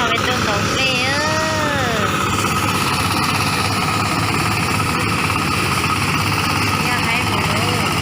Peb tuaj ntaus nplej. Yog haib mus lawm.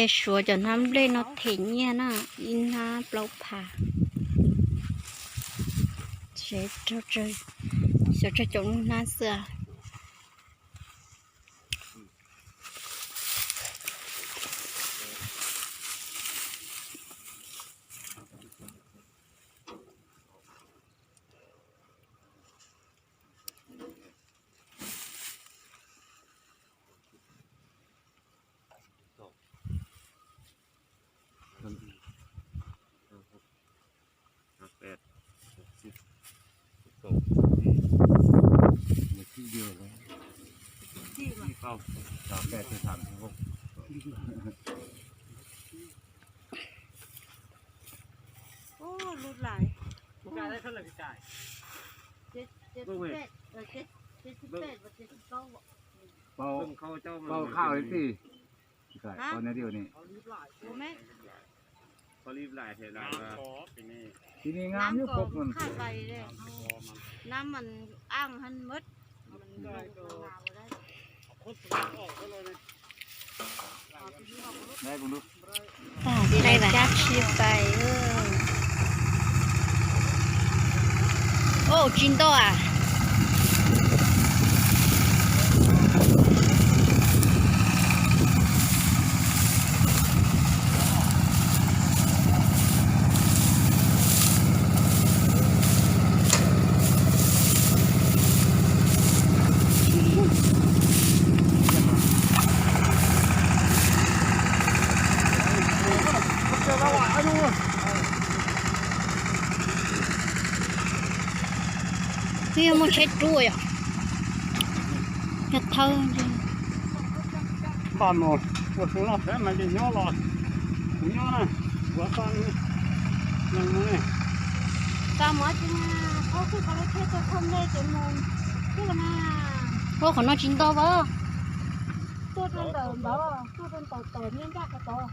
Suav cov hnab nplej no them nyiaj na, ib hnab plaub phav. Xyov tsawg caum lub hnab xwb. Pau khau li ti. Pau ne di ne. Pis ni ngam nyuj pom. Dai vas kab tsis pais. Au, tsis nto as. Twb yog muaj tsheb rub yom, yog thawb. Npaj mus ua xyoo loj xwb mas ces nyob los, kuv nyob na, kuv tau neeg mus ne. Tau mus tsis, thaub xwb ko lub tsheb tuaj thoob dej ces mus tij na. Ua qhov no tsis nto as. Tuaj rau ntawm ntawd, tuaj rau ntawm tom niag ncaj qhov tod.